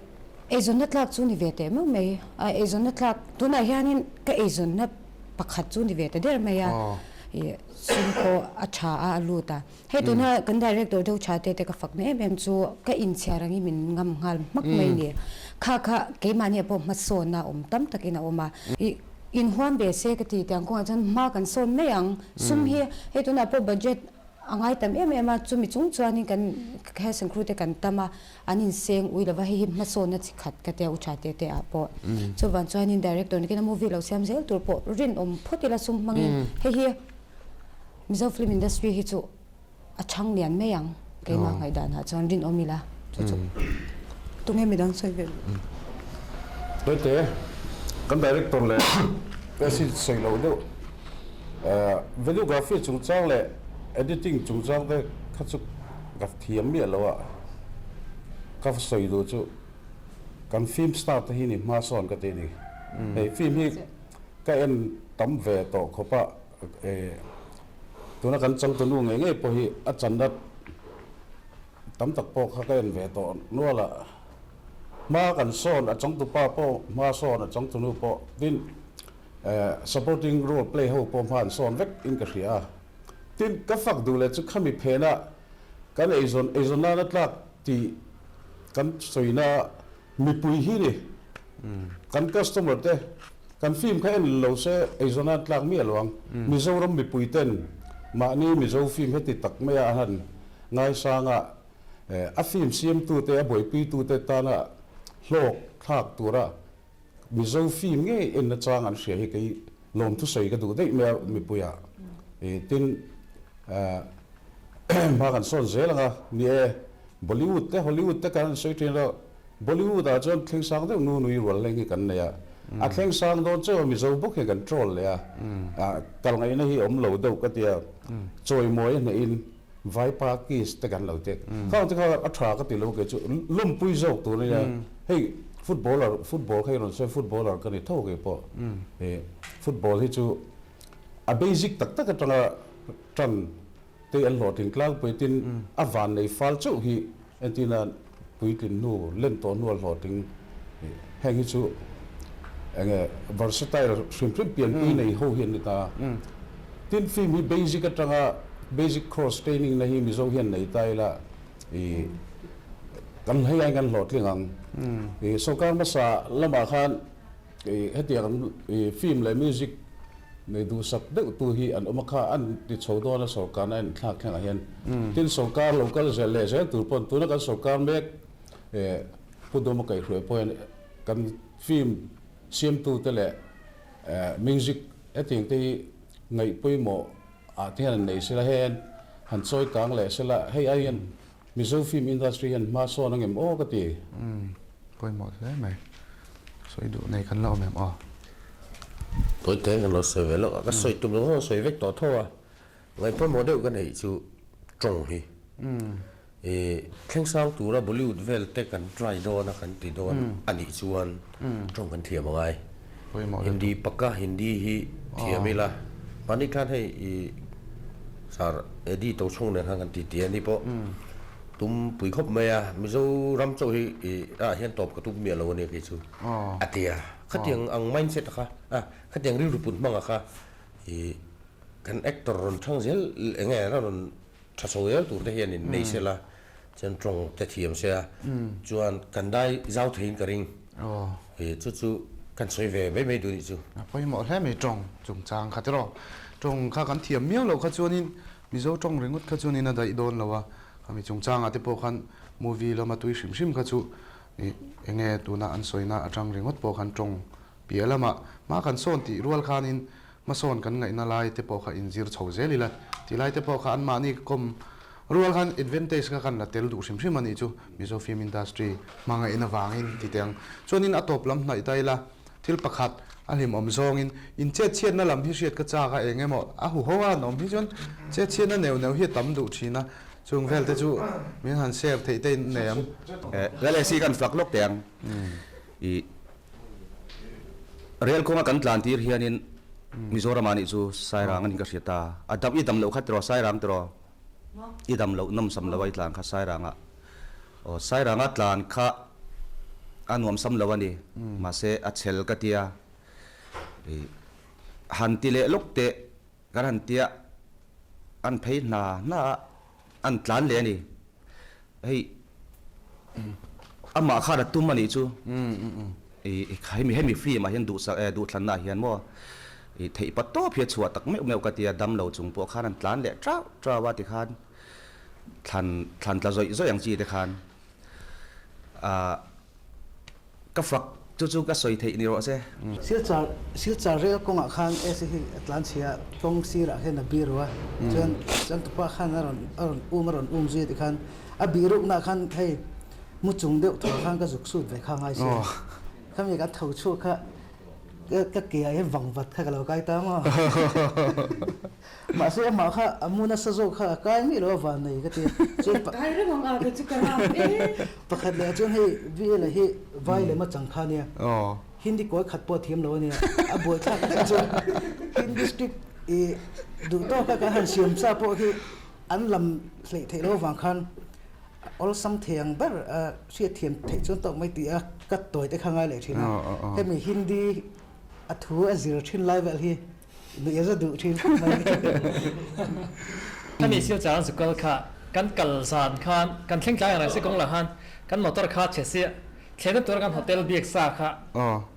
eizawnna tlak chu ni ve teh meuh mai a, eizawnna tlak tunah hianin ka eizawnna pakhat chu ni ve ta der mai a, ih sum pawh a tha a a lut a. Hei tuna kan director deuh tha te te ka fakna em em chu ka inchhiar angin min ngam nghal hmak mai a ni. Kha kha keimahni pawh hmasawnna awm tam takin a awm a. Ih inhuam ve se ka ti tiang kawngah chuan hma kan sawn mai ang. Sum hi hei tunah pawh budget a ngai tam em em a, chumi chung chuanin kan cast and crew te kan tam a, an inseng ui lova hei hi hmasawnna chi khat ka tia u tha te te ah pawh. Chuvang chuanin director ni kena movie lo siam zel tur pawh rinawm phawt ila sum hmangin hei hi Mizo film industry hi chu a chhang lian mai ang keimah ngaihdan ah chuan rinawm ila chu chu tunge midang sawi ve Tawite, kan director leh AC sawi loh deuh videography chungchang leh editing chungchang te kha chu ka thiam miah lo a, ka sawi duh chu kan film star te hi ni hma sawn ka ti a ni. Hei film hi ka en tam ve tawh khawp a. Tuna kan changtunu ngei ngei pawh hi a channa tam tak pawh kha ka en ve tawh nual a, hma kan sawn a changtupa pawh hma sawn a changtunu pawh tin supporting role play ho pawh hma an sawn vek in ka hria a, tin ka fak duh leh chu khami phena kan eizawn eizawn nana tlak tih kan sawina Mipui hi ni kan customer te kan film kha en lo se eizawn an tlak miah lo ang. Mizoram mipui ten mahni Mizo film heti tak maia a han ngaisang a, a film siamtu te a buaipui te tana hlawk thlak tura Mizo film ngei en nachang an hria hi kei lawmthusawi ka duh daih mai a mipuiah. Tin hma kan sawn zel ang a, ni e Bollywood te Hollywood te kan han sawi thin lo, Bollywood ah chuan thleng sang deuh nu nui rual leng hi kan nei a, a thleng sang dawn chauh a Mizo bawk hi kan troll leh a, kal ngaihna hi awm lo deuh ka tia, chawimawi a hnehin Vaipa kiss te kan lo tek, khang te kha a tha ka ti lo kei chu lawmpui zawk tur a nia, hei footballer football kha i rawn sawi footballer ka ni tho kei pawh, football hi chu a basic tak tak atanga tan te an hlawhtling tlangpui tin a van nei fal chauh hi entirna puitlin hnu len tawh hnu a hlawhtling heng hi chu enge versatile hrim hrim pianpui nei ho hi an ni ta. Tin film hi basic atanga basic course training na hi Mizo hian nei ta ila ih kan hei aiin kan hlawhtling ang. Ih sorkar hmasa lamah khan Ih hetiang ih film leh music nei duhsak deuh tu hi an awm a kha an ti chho dawn a sorkarna a inthlak thlengah hian tin sorkar lo kal zel leh zel tur pawn tuna kan sorkar mek eh Pu Dawma kaihhruai pawh hian kan film siamtu te leh eh music hetiang te hi ngaih pawimawh ah te hian an nei sela hei hian han chawi kang leh sela hei ai hian Mizo film industry hian hma sawn ang em aw ka ti. Umm pawimawh hle mai. Sawi duh nei kan la awm em aw. Tawite kan lo sawi ve lawk a, ka sawi tum zawng zawng sawi vek tawh tho a, ngaihpawimawh deuh ka neih chu tawng hi i thleng sang tura Bollywood vel te kan try dawn a kan ti dawn a nih chuan tawng kan thiam a ngai. Hindi pakka Hindi hi thiam ila, mahni khan hei i Sir Eddie Tochhung nen khan kan ti ti a ni pawh tum pui khawp mai a, Mizoram chauh hi i ah hian tawp ka tum miah lo a nia kei chu a ti a. Khatiang ang mindset a kha a khatiang rilru put hmang a kha i kan actor rawn thang zel eng nge rawn tha chho zel tur te hian in nei se la chuan tawng te thiam se a chuan kan dai zau theiin ka ring i chu chu kan sawi ve mai mai duh nih chu. A pawimawh hle mai tawng chungchang kha tiraw tawng kha kan thiam miau loh kha chuanin Mizo tawng ringawt kha chuanin a daih dawn lo a khami chungchangah te pawh khan movie lama tui hrim hrim kha chu Ih, enge tuna an sawina atang ringawt pawh khan tawng piah lamah hma kan sawn tih rual khanin hmasawn kan ngaihna lai te pawh kha inzir chho zel ila tih lai te pawh kha anmahni kawm rual khan advantage kha kan la tel duh hrim hrim a nih chu Mizo film industry hmangaihna vangin ti teh ang. Chuanin a tawp lam hnaih ta ila thil pakhat a hlimawm zawngin inchetchhiatna lam hi hriat ka chak a eng emaw a huho a an awm hi chuan chetchhiatna neuh neuh hi a tam duh thin a. Chung vel te chu min han share theih te in nei ang. Lal AC kan fak lawk teh ang. I Rel kawnga kan tlan tir hianin Mizoram ah nih chu Sairang anin ka hria ta. A dam i dam loh kha tiraw Sairang tiraw? I dam loh nawm sam lo a i tlan kha Sairang ah. Aw Sairang a tlan kha a nuam sam lo a ni. Mahse a chhel ka tia. I han ti leh lawk teh. Kan han tia an phei hna hna a, an tlan leh a ni. Hei amah khan a tum a nih chu. I hemi hemi film ah hian duhsak eh duhthlanna ah hian maw i theih pa tawp hi a chhuah tak meuh meuh ka tia damlo chung pawh khan an tlan leh tau tau a tikhan thlan thlan tla zawih zawih ang chi te khan ah Ka fak chu chu ka sawi theih ni rawh se. Silchar Silchar rel kawngah khan AC hi a tlan chhia a, kawng sirah hian a biru a, chuan changtupa khan a rawn a rawn um a rawn um zui ti khan a bihruknaah khan hei mu chung deuh thaw khan ka zuk sut ve kha ngai sia. Khami ka tho chhuak kha ka ka ke ah hian vangvat kha ka lo kai ta maw. Mahse amah kha a mu nasa zawk kha a kai miah lo a van nei ka ti a. Chuan Kai reng ang a ka chu ka ram e. Pakhat leh ah chuan hei VL hi vai lem a chang kha ania. Hindi kawi khat pawh a thiam lo ania. A buai thlak vek chu Hindi script i duh tawk a kan han siam sa pawh hi an lam hleih theih lo avang khan awlsam thei ang ber a hriat thiam theih chuan tawk mai tih a ka tawi te kha ngai leh thin a. Hemi Hindi a thu a zir thin lai vel hi Nuih a za duh thin khawp mai. Hemi Silchar an zukal kha kan kal zan khan kan thleng tlai ang reng si kawng lah khan kan motor kha chhe sia thlenna tur kan hotel biak sa kha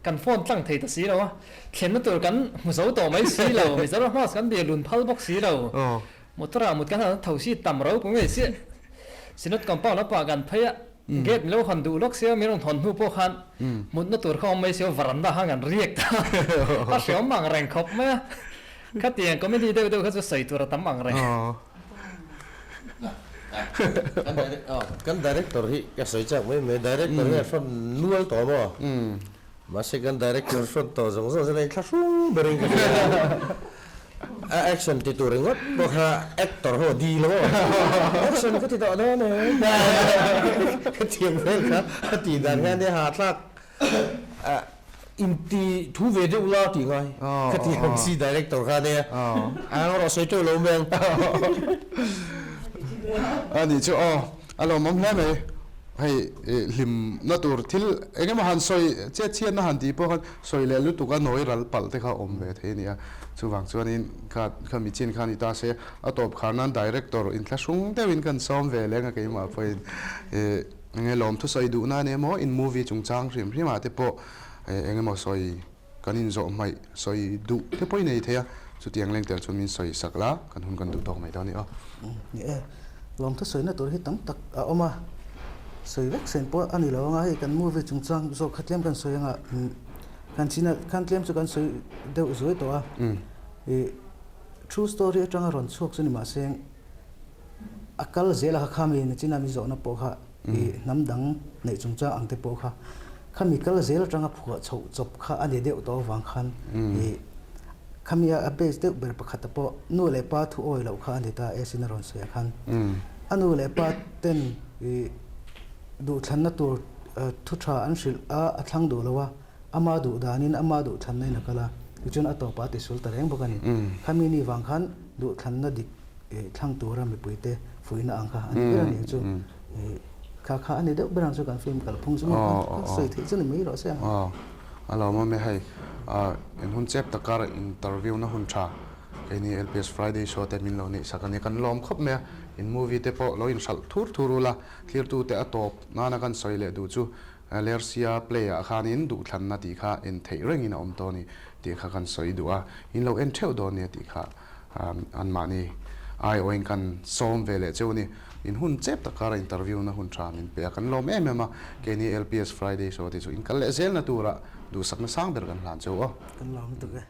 kan phone tlang thei ta si lo a thlenna tur kan hmu zo tawh mai si lo Mizoram house kan bia lun phal bawk si lo motor ah mut kan han tho si tam ropui mai sia Synod compound lamah kan phei a Gate milo hawn duh lawk sia, min rawn hawn hnu pawh khan mutna tur kha awm mai sia, varanda khan kan riak ta a hreawm ang reng khawp mai a, khatiang comedy deuh deuh kha chu sawi tur a tam ang reng. Kan director hi ka sawi chak mai mai, director hi a hrawn nual tawh maw? Mahse kan director hrawn tawh zawng zawng chuan a inthlahrung berin ka hria a. A action ti tur ringawt pawh kha actor ho a dil aw. Action ka ti tawh dawn em? Ka thiam vel kha a tih dan kha ania hahthlak inti thu ve deuh la tih ngai ka ti ang si director kha ania a erawh sawi teuh lo mai ang. A nih chu aw a lawmawm hle mai. Hei hlimna tur thil eng emaw han sawi chiat chhiatna han tih pawh khan sawi leh lutuk a nawi ral palh te kha awm ve thei a ni a. Chuvang chuanin kha kha mi chin kha ni ta se a tawp khar nan director inthlahrung deuhin kan sawm ve leng a keimah pawhin ih eng nge lawm thusawi duhna ania maw in movie chungchang hrim hrim ah te pawh eng emaw sawi kan inzawh hmaih sawi duh te pawh i nei thei a, chutiang leng tel chuan min sawi sak la, kan hun kan duh tawk mai dawn i aw. Ni e, lawmthu sawina tur hi tam tak a awm a, sawi vek sen pawh a ni lo anga hei kan movie chungchang zawk kha tlem kan sawi anga kan china khan tlem chu kan sawi deuh zuai tawh a, ih true story atanga rawn chhuak chu ni mahse a kal zel a kha khami nachina mi zawhna pawh kha I hnam dang neih chungchang ang te pawh kha khami kal zel atanga phuah chhoh chawp kha a ni deuh tawh avang khan i. Khami a base deuh ber pakhata pawh nu leh pa thu awi loh kha a ni ta Esin a rawn sawi ah khan. A nu leh pa ten ih duhthlanna tur thu tha an hrilh a, a thlang duh lo a, ama duh danin ama duhthlanna in a kal a, tichuan a tawpah a tisul ta reng bawk a ni. Khami ni vang khan duhthlanna dik thlang tura mipuite fuihna ang kha a ni ber a ni chu. Kha kha a ni deuh ber ang chu kan film kalphung chu maw sawi theih chu ni mai rawh se ang. A lo awm a hei in hun chep tak kar interview na hun tha keini LPS Friday show te min lo neih sak a ni kan lawm khawp mai a in movie te pawh lo inhralh thur thur ula thlirtu te a tawp nana kan sawi leh duh chu Lersia play ah khanin duhthlanna tih kha en theih rengin a awm tawh a ni tih kha kan sawi duh a in lo en theuh dawn nia tih kha Anmahni aiawhin kan sawm ve leh cheu a ni. In hun chep tak kara interview na hun tha min pe a, kan lawm em em a. Keini LPS Friday show te chu in kal leh zelna tura duhsakna sang ber kan hlan cheu aw. Kan lawm lutuk e.